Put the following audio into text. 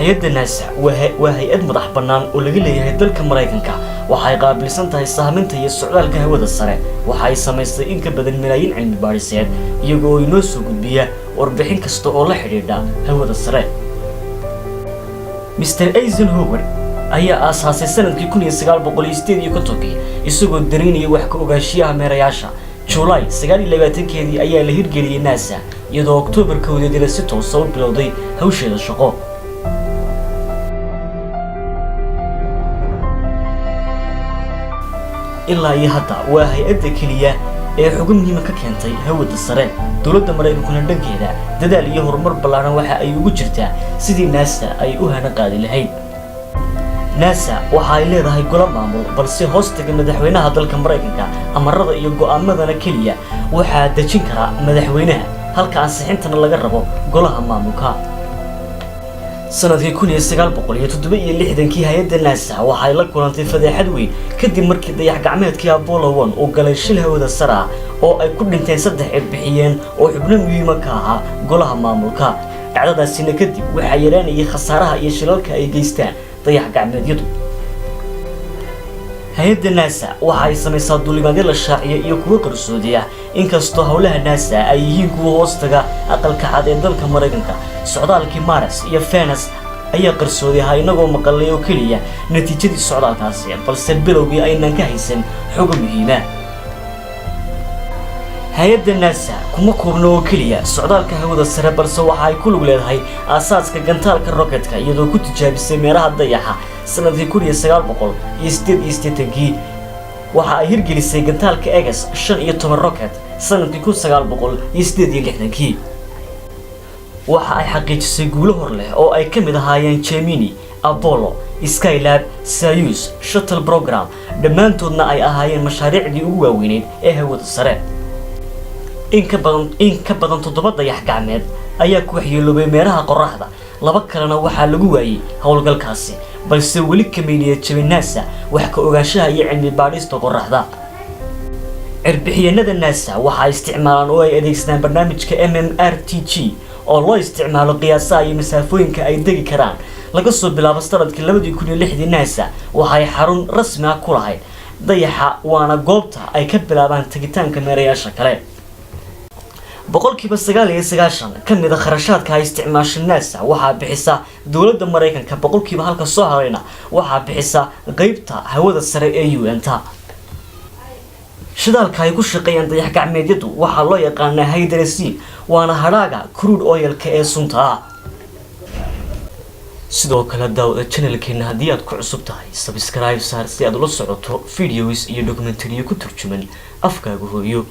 Hay-adda NASA waa hay-ad madax bannaan oo laga leeyahay dalka Maraykanka. Waxa ay qaabilsan tahay sahminta iyo socdaalka hawada sare. Waxa ay samaystay in ka badan malaayiin cilmi baadhiseed, iyaga oo inoo soo gudbiya warbixin kasta oo la xidhiidha hawada sare. Mr Eisenhower ayaa aasaasay sanadkii 1958-kii, isagoo danaynaya wax ka ogaanshiyaha meerayaasha. Juulaay 29-keedii ayaa la hirgeliyey NASA, iyadoo Oktoobar 1-deedina si toosa u bilowday hawsheeda shaqo. Ilaa iyo hadda waa hay-adda keliya ee xogo muhiima ka keentay hawada sare. Dowladda Maraykankuna dhankeeda dadaal iyo horumar ballaaran waxa ay ugu jirtaa sidii NASA ay u hana qaadi lahayd. NASA waxa ay leedahay golo maamul, balse hoostaga madaxweynaha dalka Maraykanka. Amarada iyo go'aamadana keliya waxaa dejin kara madaxweynaha, halka ansixintana laga rabo golaha maamulka. Sanadkii 1967-kii, hay-adda NASA waxay la kulantay fadeexad weyn kadib markii dayax gacmeedkii Apollo 1 uu galay shil hawada sare ah oo ay ku dhinteen saddex cirbixiyeen oo xubno muhiima ka ahaa golaha maamulka. Dhacdadaasina kadib waxaa yaraanayay khasaaraha iyo shilalka ay geystaan dayax gacmeedyadu. Hay-adda NASA waxa ay samaysaa duulimaadyo la shaaciyo iyo kuwo qarsoodi ah. Inkastoo howlaha NASA ay yihiin kuwa hoostaga Aqalka Cad ee dalka Maraykanka, socdaalkii Mars iyo Venus ayaa qarsoodi ahaa, inagoo maqalay oo keliya natiijadii socdaalkaasi, balse bilowgii aynaan ka haysan xogo muhiima. Hay-adda NASA kuma koobno oo keliya socdaalka hawada sare, balse waxa ay ku lug leedahay aasaaska gantaalka rocketka, iyadoo ku tijaabisay meeraha dayaxa. Sanadkii 1988-kii waxa ay hirgelisay gantaalka X 15 rocket. Sanadkii 1968-kii waxa ay xaqiijisay guulo hor leh oo ay ka mid ahaayeen Gemini, Apollo, Skylab, Soyuz Shuttle Program, dhammaantoodna ay ahaayeen mashaariicdii ugu waaweyneyd ee hawada sare. In ka badan toddoba dayax gacmeed ayaa ku waxyeeloobay meeraha qorraxda, laba kalena waxaa lagu waayey howlgalkaasi, balse weli kamay niyad jabin NASA wax ka ogaanshaha iyo cilmi baadhista qorraxda. Cirbixiyanada NASA waxa ay isticmaalaan oo ay adeegsadaan barnaamijka MMRTG oo loo isticmaalo qiyaasaha iyo masaafooyinka ay degi karaan. Laga soo bilaabo sanadkii 2006-dii, NASA waxay xarun rasmi ah ku lahayd dayaxa, waana goobta ay ka bilaabaan tegitaanka meerayaasha kale. 99% ka mid a kharashaadka ay isticmaasho NASA waxaa bixisa dowladda Maraykanka, boqolkiiba halka soo harayna waxaa bixisa qeybta hawada sare ee UN-ta. Shidaalka ay ku shaqeeyaan dayax gacmeedyadu waxaa loo yaqaanaa hydrazine, waana hadhaaga crude oilka ee sunta ah. Sidoo kale, daawada channelkeena, haddii aad ku cusub tahay, subscribe saar si aad ula socoto videos iyo documentariyo ku turjuman afkaaga hooyo.